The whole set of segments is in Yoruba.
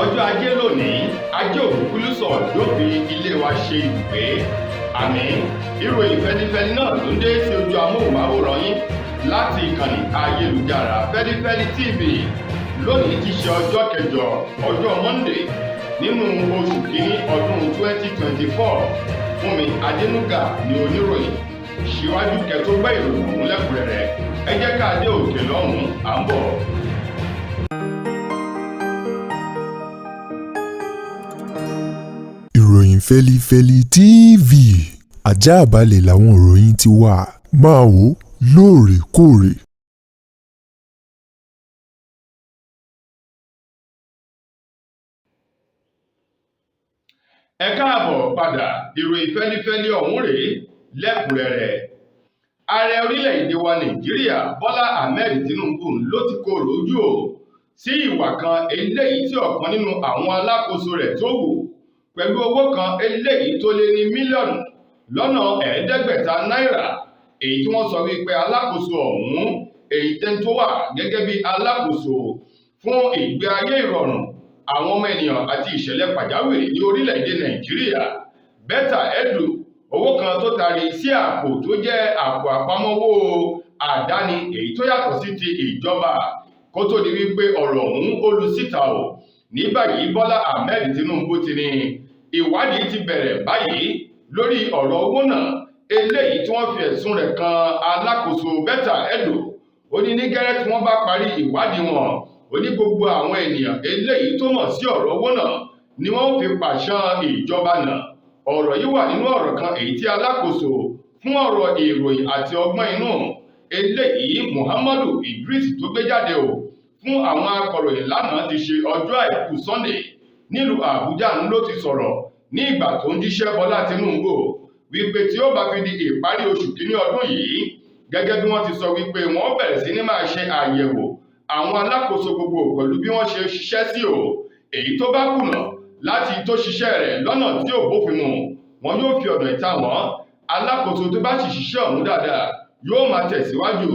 Ọjọ́ Ajé lónìí, Ajé Ògúngúlùsọ̀ yóò fi ilé wa ṣe ibùgbé. Àmín. Ìròyìn fẹlifẹli náà ló ń dé sí ojú amóhùnmáwòrán yín láti ìkànnì ayélujára Fẹlifẹli TV. Lónìí ti ṣe ọjọ́ kẹjọ, ọjọ́ Monday, nínú oṣù kínní ọdún 2024. Fúnmi Adénúgà ni oníròyìn. Síwájú kẹ́ tó gbọ́ ìròyìn ọ̀hún lẹ́kùnrẹ́rẹ́, ẹ jẹ́ ká dé òkè lọ́hùn-ún, à ń bọ̀. Ìròyìn Fẹ́lifẹ́li TV, àjààbálẹ̀ làwọn ìròyìn ti wà, máa wò ó lóòrèkóòrè. Ẹ káàbọ̀ padà, ìròyìn fẹ́lifẹ́li ọ̀hún rèé lẹ́kùnrẹ́rẹ́. Ààrẹ orílẹ̀-èdè wa Nàìjíríà, Bọ́lá Ahmed Tinubu, ló ti korò ojú ò sí ìwà kan eléyìí tí ọ̀kan nínú àwọn alákòóso rẹ̀ tó wù pẹ̀lú owó kan eléyìí tó lé ní 500 mílíọ̀nù náírà, èyí tí wọ́n sọ wípé alákòóso ọ̀hún, èyí tẹ́ tó wà gẹ́gẹ́ bí alákòóso fún ìgbé ayé ìrọ̀rùn àwọn ọmọ ènìyàn àti ìṣẹ̀lẹ̀ pàjáwìrì ní orílẹ̀-èdè Nàìjíríà, Betta Edu, owó kan tó tari sí àpò tó jẹ́ àpò àpamọ́wọ́ àdáni èyí tó yàtọ̀ sí ti ìjọba, kó tó di wípé ọ̀rọ̀ ọ̀hún ó lu síta o. Ní báyìí, Bọ́lá Ahmed Tinubu ti ní ìwádìí ti bẹ̀rẹ̀ báyìí lórí ọ̀rọ̀ owó náà eléyìí tí wọ́n fi ẹ̀sùn rẹ̀ kan alákòóso Betta Edu. Ó ní ní gẹ́rẹ́ tí wọ́n bá parí ìwádìí wọn, ó ní gbogbo àwọn ènìyàn eléyìí tó mọ̀ sí ọ̀rọ̀ owó náà ni wọ́n fi pàṣán ìjọba náà. Ọ̀rọ̀ yìí wà nínú ọ̀rọ̀ kan èyí tí alákòóso fún ọ̀rọ̀ ìròyìn àti ọgbọ́n inú eléyìí Muhammadu Idris tó gbé jáde o fún àwọn akọ̀ròyìn lánàá ti ṣe ọjọ́ Àìkú Sunday nílùú Àbújá ló ti sọ̀rọ̀ ní ìgbà tó ń jíṣẹ́ Bọ́lá Tinubu wípé tí ó bá fi di ìparí oṣù kínní ọdún yìí, gẹ́gẹ́ bí wọ́n ti sọ wípé wọ́n bẹ̀rẹ̀ sí ní máa ṣe àyẹ̀wò àwọn alákòóso gbogbo pẹ̀lú bí wọ́n ṣe ṣiṣẹ́ sí o, èyí tó bá kùnà láti tó ṣiṣẹ́ rẹ̀ lọ́nà tí ò bófin mu, wọn yóò fi ọ̀nà ìta wọ́n. Alákòóso tó bá sì ṣiṣẹ́ ọ̀hún dáadáa yóò máa tẹ̀síwájú.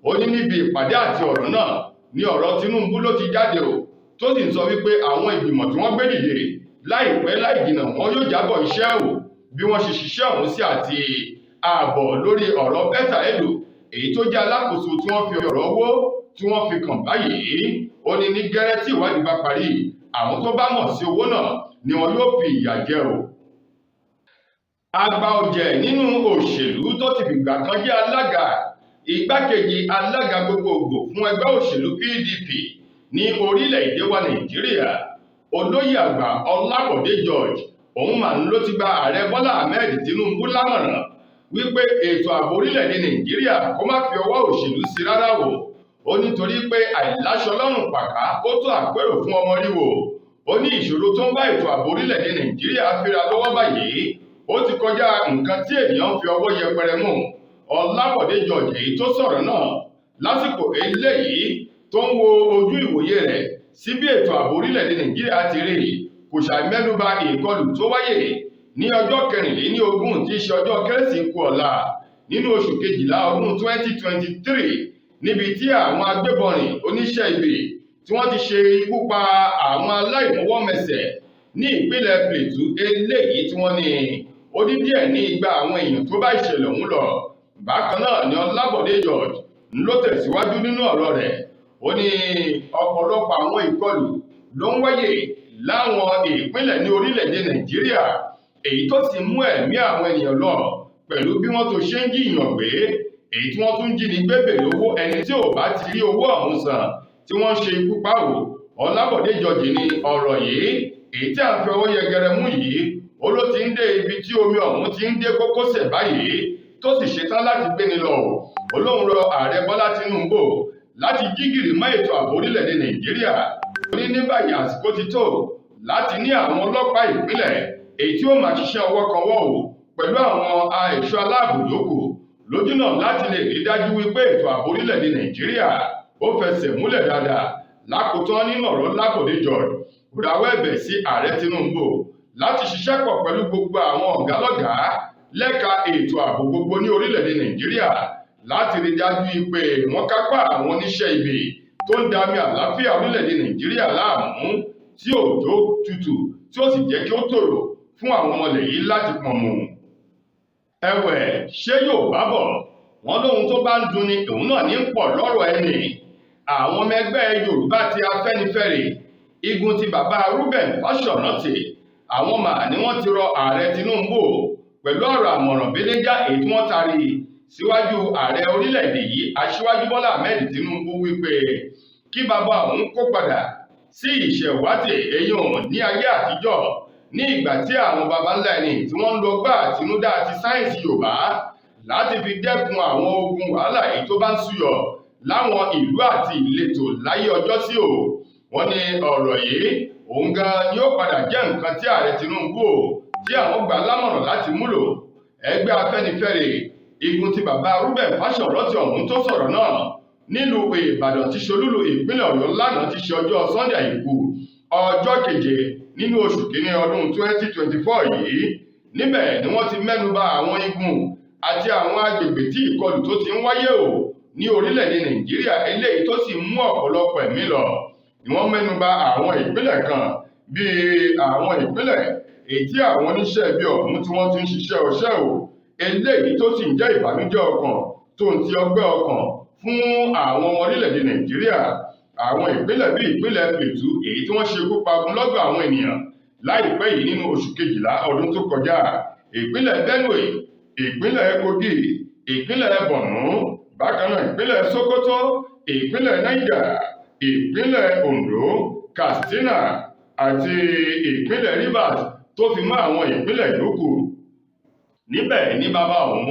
Ó ní níbi ìpàdé àti ọ̀rọ̀ náà ní ọ̀rọ̀ Tinubu ló ti jáde o, tó sì ń sọ wípé àwọn ìgbìmọ̀ tí wọ́n gbé dìde láìpẹ́ láì jìnnà wọn yóò jábọ̀ iṣẹ́ o bí wọ́n ṣe ṣiṣẹ́ ọ̀hún sí àti ààbọ̀ lórí ọ̀rọ̀ Betta Edu, èyí tó jẹ́ alákòóso tí wọ́n fi ọ̀rọ̀ owó tí wọ́n fi kàn báyìí. Ó ní ní gẹ́rẹ́ tí ìwádìí bá parí, àwọn tó bá mọ̀ sí owó náà ni wọn yóò fi ìyà jẹ o. Àgbà ọ̀jẹ̀ nínú òṣèlú tó ti fìgbà kan jẹ́ alága igbákejì alága gbogbogbò fún ẹgbẹ́ òṣèlú PDP ní orílẹ̀-èdè wa Nàìjíríà, olóyè àgbà Ọlábọ̀dé George, òun mà ń ló ti gba ààrẹ Bọ́lá Ahmed Tinubu lámọ̀ràn wípé ètò ààbò orílẹ̀-èdè Nàìjíríà kó má fi ọwọ́ òṣèlú sí rárá o. Ó nítorí pé àìláṣọ lọ́rùn pàká ó tó àpérò fún ọmọ ríwò. Ó ní ìṣòro tó ń bá ètò ààbò orílẹ̀-èdè Nàìjíríà fíra lọ́wọ́ báyìí ó ti kọjá nǹkan tí ènìyàn fi ọwọ́ yẹpẹrẹ mú. Ọlábọ̀dé George èyí tó sọ̀rọ̀ náà lásìkò eléyìí tó ń wo ojú ìwòye rẹ̀ sí bí ètò ààbò orílẹ̀-èdè Nàìjíríà ti rí, kò ṣàì mẹ́nubà ìkọlù tó wáyé ní ọjọ́ 24 tí í ṣe ọjọ́ Kérésì kù ọ̀la nínú oṣù kejìlá ọdún 2023, níbi tí àwọn agbébọnrin oníṣẹ́ ibi tí wọ́n ti ṣe ikú pa àwọn aláìmọwọ́mẹsẹ̀ ní ìpínlẹ̀ Plateau eléyìí tí wọ́n ní ó dín díẹ̀ ní igba àwọn èèyàn tó bá ìṣẹ̀lẹ̀ ọ̀hún lọ. Bákan náà ni Ọlábọ̀dé George ló tẹ̀síwájú nínú ọ̀rọ̀ rẹ̀. Ó ní ọ̀pọ̀lọpọ̀ àwọn ìkọlù ló ń wáyé láwọn ìpínlẹ̀ ní orílẹ̀-èdè Nàìjíríà, èyí tó sì mú ẹ̀mí àwọn ènìyàn lọ pẹ̀lú bí wọ́n tó ṣe ń jìyàn gbé, èyí tí wọ́n tún jí ní gbébè lówó ẹni tí ò bá ti rí owó ọ̀hún san tí wọ́n ṣe ikú pa wò. Ọlábọ̀dé George ní ọ̀rọ̀ yìí èyí tí à ń fi ọwọ́ yẹgẹrẹ mú yìí ó ló ti ń dé ibi tí omi ọ̀hún ti ń dé kókósẹ̀ báyìí tó sì ṣetán láti gbéni lọ. Olóhùn rọ ààrẹ Bọ́lá Tinubu láti jígìrì mọ́ ètò ààbò orílẹ̀-èdè Nàìjíríà. Ó ní ní báyìí àsìkò ti tó láti ní àwọn ọlọ́pàá ìpínlẹ̀ èyí tí ó máa ṣiṣẹ́ ọwọ́ kan wọ́ o pẹ̀lú àwọn ẹ̀ṣọ́ aláàbò yòókù lójúnà láti lè rí dájú wípé ètò ààbò orílẹ̀-èdè Nàìjíríà ó fẹsẹ̀ múlẹ̀ dáadáa. Lákòótán nínú ọ̀rọ̀ Ọlábọ̀dé George rawọ́ ẹ̀bẹ̀ sí ààrẹ Tinubu láti ṣiṣẹ́ pọ̀ pẹ̀lú gbogbo àwọn ọ̀gálọ́gàá lẹ́ka ètò ààbò gbogbo ní orílẹ̀-èdè Nàìjíríà láti rí dájú pé wọ́n kápá àwọn oníṣẹ́ ibi tó ń dami àlàáfíà orílẹ̀-èdè Nàìjíríà láàmú, tí òjò tutù tí ó sì jẹ́ kí ó tòrò fún àwọn ọmọ ilẹ̀ yìí láti pọ̀n mu. Ẹ̀wẹ̀, ṣé Yorùbá bọ̀, wọ́n lóhun tó bá ń dunni òun náà ní pọ̀ lọ́rọ̀ ẹni. Àwọn ọmọ ẹgbẹ́ Yorùbá ti Afẹ́nifẹ́re, igun ti bàbá Reuben Fáṣọ̀rántì, àwọn mà ní wọ́n ti rọ ààrẹ Tinubu pẹ̀lú ọ̀rọ̀ àmọ̀ràn belenja èyí tí wọ́n taari síwájú ààrẹ orílẹ̀-èdè yìí, Aṣíwájú Bọ́lá Ahmed Tinubu, wípé kí bàbá òun kó padà sí ìṣẹ̀wátì eyín ní ayé àtijọ́, ní ìgbà tí àwọn baba ńlá ẹni tí wọ́n ń lo ọgbọ́n àtinúdá àti sáyẹ́ǹsì Yorùbá láti fi dẹ́kun àwọn ogun wàhálà èyí tó bá ń súyọ láwọn ìlú àti ìletò láyé ọjọ́ sí o. Wọ́n ní ọ̀rọ̀ yìí òun gan ni ó padà jẹ́ nǹkan tí ààrẹ Tinubu o tí àwọn gbà lámọ̀ràn láti múlò. Ẹgbẹ́ Afẹ́nifẹ́re, igun ti bàbá Reuben Fáṣọ̀rántì ọ̀hún tó sọ̀rọ̀ náà nílùú Ìbàdàn tí ṣolúlu ìpínlẹ̀ Ọ̀yọ́ lánàá ti ṣe ọjọ́ Sunday Àìkú, ọjọ́ keje nínú oṣù kínní ọdún 2024 yìí. Níbẹ̀ ni wọ́n ti mẹ́nuba àwọn igun àti àwọn agbègbè tí ìkọlù tó ti ń wáyé o ní orílẹ̀-èdè Nàìjíríà, eléyìí tó sì mú ọ̀pọ̀lọpọ̀ ẹ̀mí lọ. Ni wọ́n mẹ́nuba àwọn ìpínlẹ̀ kan bíi àwọn ìpínlẹ̀ èyí tí àwọn oníṣẹ́ ibi ọ̀hún tí wọ́n ti ń ṣiṣẹ́ ọṣẹ́ o, eléyìí tó sì ń jẹ́ ìbànújẹ́ ọkàn tó ń ti ọgbẹ́ ọkàn fún àwọn ọmọ orílẹ̀-èdè Nàìjíríà. Àwọn ìpínlẹ̀ bíi ìpínlẹ̀ Plateau èyí tí wọ́n ṣekú pa ogunlọ́gọ̀ àwọn ènìyàn láìpẹ́ yìí nínú oṣù kejìlá ọdún tó kọjá, ìpínlẹ̀ Benue, ìpínlẹ̀ Kogi, ìpínlẹ̀ Borno, bákan náà ìpínlẹ̀ Sokoto, ìpínlẹ̀ Niger, ìpínlẹ̀ Ondo, Katsina àti ìpínlẹ̀ Rivers tó fi mọ́ àwọn ìpínlẹ̀ yòókù. Níbẹ̀ ní bàbá òun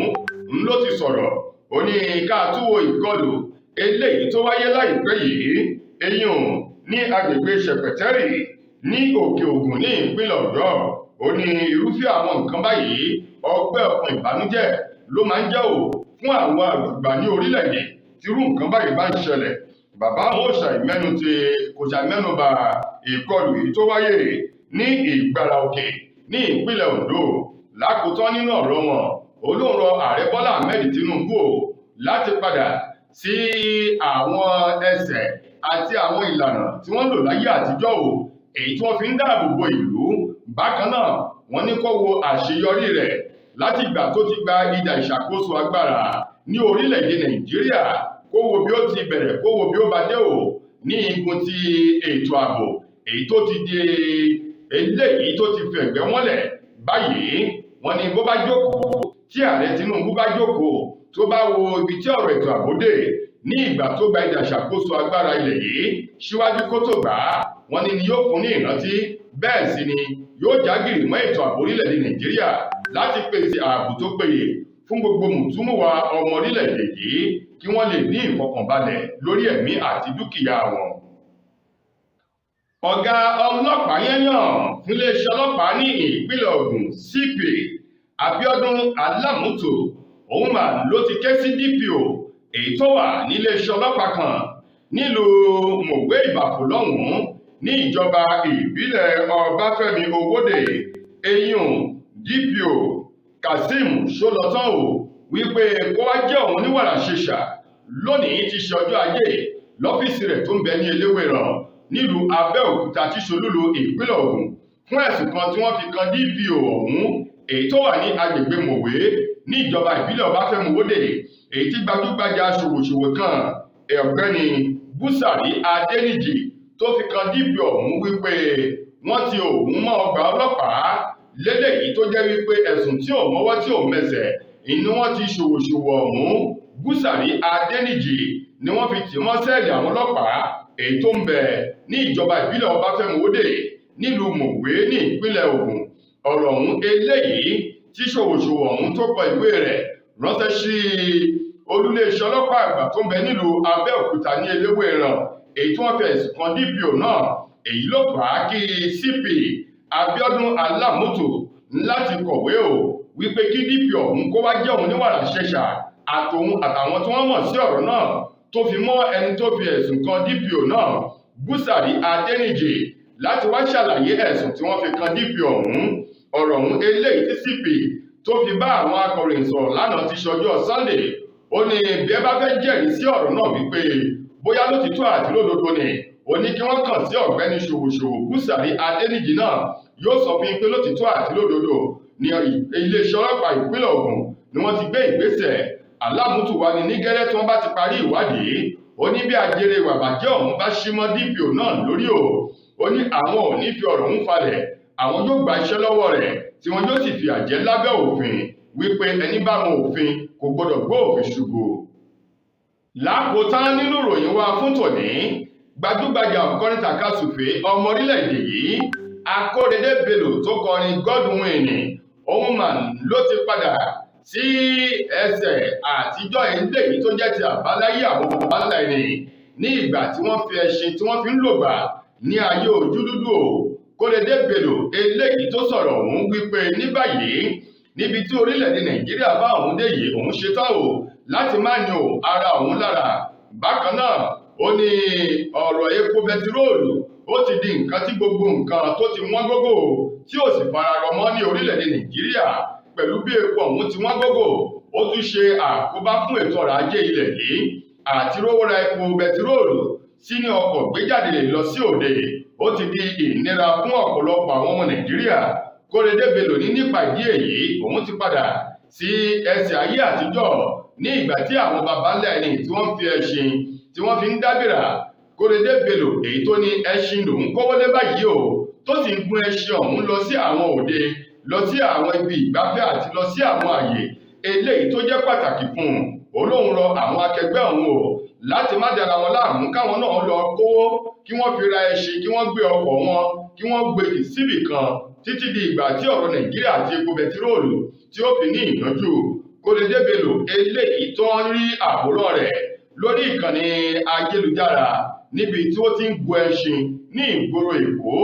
ń ló ti sọ̀rọ̀, ó ní ká túwò ìkọlù eléyìí tó wáyé láìpẹ́ yìí, eyín ní agbègbè Ṣẹpẹtẹrì ní Òkè Ògùn ní ìpínlẹ̀ Ọ̀yọ́. Ó ní irúfẹ́ àwọn nǹkan báyìí ọgbẹ́ ọkàn ìbànújẹ́ ló máa ń jẹ́ ò fún àwọn àgbààgbà ní orílẹ̀-èdè tírú nǹkan báyìí bá ń ṣẹlẹ̀. Bàbá àwọn ò ṣàìmẹ́nu ti kò ṣàìmẹ́nu bà ìkọlù yìí tó wáyé ní Ìgbàrà Òkè ní ìpínlẹ̀ Ondo. Lákòótán nínú ọ̀rọ̀ wọn, olóhùn rọ ààrẹ Bọ́lá Ahmed Tinubu o láti padà sí àwọn ẹsẹ̀ àti àwọn ìlànà tí wọ́n lò láyé àtijọ́ o, èyí tí wọ́n fi ń dáàbò bo ìlú. Bákan náà wọ́n ní kó wo àṣeyọrí rẹ̀ láti ìgbà tó ti gba idà ìṣàkóso agbára ní orílẹ̀-èdè Nàìjíríà, kó wo bí ó ti bẹ̀rẹ̀, kó wo bí ó bá dé o ní igun ti ètò ààbò èyí tó ti di eléyìí tó ti fẹ̀gbẹ́ wọ́nlẹ̀ báyìí. Wọ́n ní bó bá jókòó, tí ààrẹ Tinubu bá jókòó tó bá wo ibi tí ọ̀rọ̀ ètò ààbò dé ní ìgbà tó gba idà ìṣàkóso agbára ilẹ̀ yìí síwájú kó tó gbà á, wọ́n ní ni yóò fún ní ìrántí. Bẹ́ẹ̀ sì ni yóò jágìrì mọ́ ètò ààbò orílẹ̀-èdè Nàìjíríà láti pèsè ààbò tó péye fún gbogbo mùtúmùwà ọmọ orílẹ̀-èdè yìí kí wọ́n lè ní ìfọkànbalẹ̀ lórí ẹ̀mí àti dúkìá wọn. Ọ̀gá ọlọ́pàá yẹ́yàn fún iléeṣẹ́ ọlọ́pàá ní ìpínlẹ̀ Ògùn, CP Abíọ́dún Alámùtù, òun mà ló ti ké sí DPO èyí tó wà níléeṣẹ́ ọlọ́pàá kan nílùú Mòwe Ìbàfò lọ́hùn-ún ní ìjọba ìbílẹ̀ Ọbáfẹ́mi Owódé, eyín DPO Kazeem Ṣólọ́tàn o, wípé kó wá jẹ́ òun ní wàrà ṣèṣà lónìí ti ṣe ọjọ́ ajé lọ́fíìsì rẹ̀ tó ń bẹ ní Eléwéran nílùú Abẹ́òkúta tí ṣolúlu ìpínlẹ̀ Ògùn fún ẹ̀sùn kan tí wọ́n fi kan DPO ọ̀hún èyí tó wà ní agbègbè Mòwe ní ìjọba ìbílẹ̀ Ọbáfẹ́mi Owódé, èyí tí gbajúgbajà ṣòwòṣòwò kan ọ̀gbẹ́ni Búsàrí Adéníjì tó fi kan DPO ọ̀hún wípé wọ́n ti òun mọ́ ọgbà ọlọ́pàá lélẹ́yìí tó jẹ́ wípé ẹ̀sùn tí ò mọ́wọ́ tí ò mẹsẹ̀ inú wọn ti ṣòwòṣòwò ọ̀hún Búsàrí Adéníjì ni wọ́n fi tì mọ́ sẹ́ẹ̀lì àwọn ọlọ́pàá èyí tó ń bẹ ní ìjọba ìbílẹ̀ Ọbáfẹ́mi Owódé nílùú Mòwe ní ìpínlẹ̀ Ògùn. Ọ̀rọ̀ ọ̀hún eléyìí tí ṣòwòṣòwò ọ̀hún tó kọ ìwé rẹ̀ ránṣẹ́ sí olúléeṣẹ́ ọlọ́pàá àgbà tó ń bẹ nílùú Abẹ́òkúta ní Eléwéran èyí tí wọ́n fi ẹ̀sùn kan DPO náà. Èyí ló fà á kí CP Abíọ́dún Alámùtù láti kọ̀wé o wípé kí DPO ọ̀hún kó wá jẹ́ òun ní wàrà ṣẹ̀ṣà àtòun àtàwọn tí wọ́n mọ̀ sí ọ̀rọ̀ náà tó fi mọ́ ẹni tó fi ẹ̀sùn kan DPO náà Búsàrí Adéníjì láti wá ṣàlàyé ẹ̀sùn tí wọ́n fi kan DPO ọ̀hún. Ọ̀rọ̀ ọ̀hún eléyìí tí CP tó fi bá àwọn akọ̀ròyìn sọ̀rọ̀ lánàá ti ṣọjọ́ Sunday, ó ní bí ẹ bá fẹ́ jẹ́rìí sí ọ̀rọ̀ náà wípé bóyá lótìtọ́ àti lódodo ni Ó ní kí wọ́n kàn sí ọ̀gbẹ́ni Ṣòwòṣòwò Búsàrí Adéníjì náà, yóò sọ fún yín pé lótìtọ́ àti lódodo ní iléeṣẹ́ ọlọ́pàá ìpínlẹ̀ Ògùn ni wọ́n ti gbé ìgbésẹ̀ alámùtúwa ni ní gẹ́lẹ́ tí wọ́n bá ti parí ìwádìí. Ó ní bí ajere ìwà bàjẹ́ ọ̀hún bá ṣí mọ́ DPO náà lórí o, ó ní àwọn ò ní fi ọ̀rọ̀ ọ̀hún falẹ̀, àwọn yóò gba iṣẹ́ lọ́wọ́ rẹ̀ tí wọn yóò sì fìyà jẹ lábẹ́ òfin, wípé ẹni bá mọ òfin kò gbọdọ̀ gbọ́ òfin ṣubú. Lákòótán nínú ìròyìn wa fún tòní, gbajúgbajà òǹkọrin tàkasùfé ọmọ orílẹ̀-èdè yìí Akóredé Bello tó kọrin Godwin òun mà ló ti padà sí ẹsẹ̀ àtijọ́ eléyìí tó jẹ́ ti àbáláyé àwọn bàbá ẹni ní ìgbà tí wọ́n fi ẹṣin tí wọ́n fi ń lògbà ní ayé ojú dúdú o. Kóredé Bello eléyìí tó sọ̀rọ̀ ọ̀hún wípé ní báyìí níbi tí orílẹ̀-èdè Nàìjíríà bá òun dé yìí, òun ṣetán o láti má ní o ara òun lára. Bákan náà ó ní ọ̀rọ̀ epo bẹtiróòlù ó ti di nǹkan tí gbogbo nǹkan tó ti wọ́n gógó tí ò sì fara rọ mọ́ ní orílẹ̀-èdè Nàìjíríà. Pẹ̀lú bí epo ọ̀hún ti wọ́n gógó, ó tún ṣe àkóbá fún ètò ọrọ̀ ajé ilẹ̀ yìí àti rówó ra epo bẹtiróòlù sínú ọkọ̀ gbéjáde lọ sí òde. Ó ti di ìnira fún ọ̀pọ̀lọpọ̀ àwọn ọmọ Nàìjíríà. Kóredé Bello ní nípa ìdí èyí òun ti padà sí ẹsẹ̀ ayé àtijọ́ ní ìgbà tí àwọn baba ńlá ẹni tí wọ́n fi ẹṣin tí wọ́n fi ń dábìrà. Kóredé Bello èyí tó ní ẹṣin lòun kówó lé báyìí o, tó sì ń gun ẹṣin ọ̀hún lọ sí àwọn òde, lọ sí àwọn ibi ìgbafẹ́ àti lọ sí àwọn àyè eléyìí tó jẹ́ pàtàkì fún un. Ó lóun rọ àwọn akẹgbẹ́ òun o láti má dára wọn láàmú, káwọn náà lọ kówó kí wọ́n fi ra ẹṣin, kí wọ́n gbé ọkọ̀ wọn, kí wọ́n gbé tì síbì kan títí di ìgbà tí ọ̀rọ̀ Nàìjíríà àti epo bẹtiróòlù tí ó fi ní ìyanjú. Kóredé Bello eléyìí tó ń rí àwòrán rẹ̀ lórí ìkànnì ayélujára níbi tí ó ti ń gun ẹṣin ní ìgboro Èkó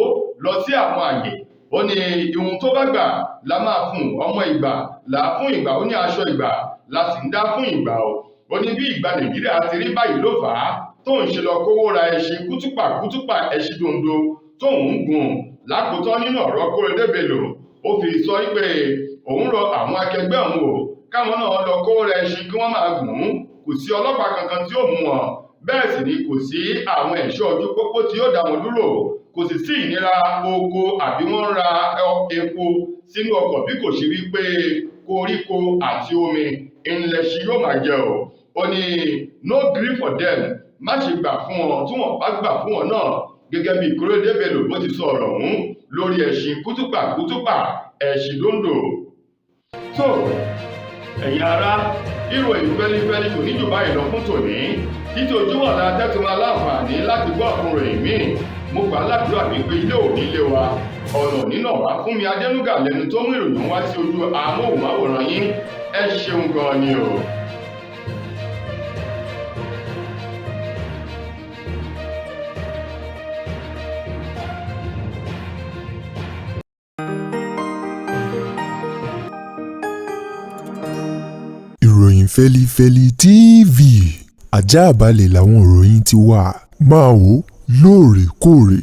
lọ sí àwọn àyè. Ó ní ihun tó bá gbà la máa fún ọmọ ìgbà là á fún ìgbà, ó ní aṣọ ìgbà la sì ń dá fún ìgbà o. Ó ní bí ìgbà Nàìjíríà ti rí báyìí ló fà á tóun ṣe lọ kówó ra ẹṣin kútùpà kútùpà ẹṣin dondo tóun ń gùn. Lákòótán nínú ọ̀rọ̀ Kóredé Bello, ó fi sọ pé òun rọ àwọn akẹgbẹ́ òun o káwọn náà lọ kówó ra ẹṣin kí wọ́n máa gùn ún. Kò sí ọlọ́pàá kankan tí ó mú wọn, bẹ́ẹ̀ sì ni kò sí àwọn ẹ̀ṣọ́ ojú pópó tí ó dá wọn dúró, kò sì sí ìnira oko àbí wọ́n ń ra epo sínú ọkọ̀ bí kò ṣe wípé koríko àti omi ńlẹ̀ṣin yóò máa jẹ o. Ó ní no gree for them, má ṣe gbà fún wọn tí wọ́n bá gbà fún wọn náà, gẹ́gẹ́ bí Kóredé Bello bó ti sọ ọ̀rọ̀ ọ̀hún lórí ẹṣin kútùpà kútùpà ẹṣin dòńdò. Tó ẹ̀yin ará, ìròyìn fẹ́lifẹ́li kò ní jù báyìí lọ fún tòní. Títí ojúmọ̀ la tẹ́tù máa láǹfààní láti gbọ́ ọ̀tun ròyìn míì. Mo gbà á ládùúrà wípé ilé ò ní lé wa, ọ̀nà nínà wá. Fún mi Adénúgà lẹ́nu tó mú ìròyìn wá sí ojú amóhùnmáwòrán yín. Ẹ ṣeun gan ni o. Ìròyìn Fẹ́lifẹ́li TV àjààbálẹ̀ làwọn ìròyìn ti wà. Máa wò lóòrèkóòrè.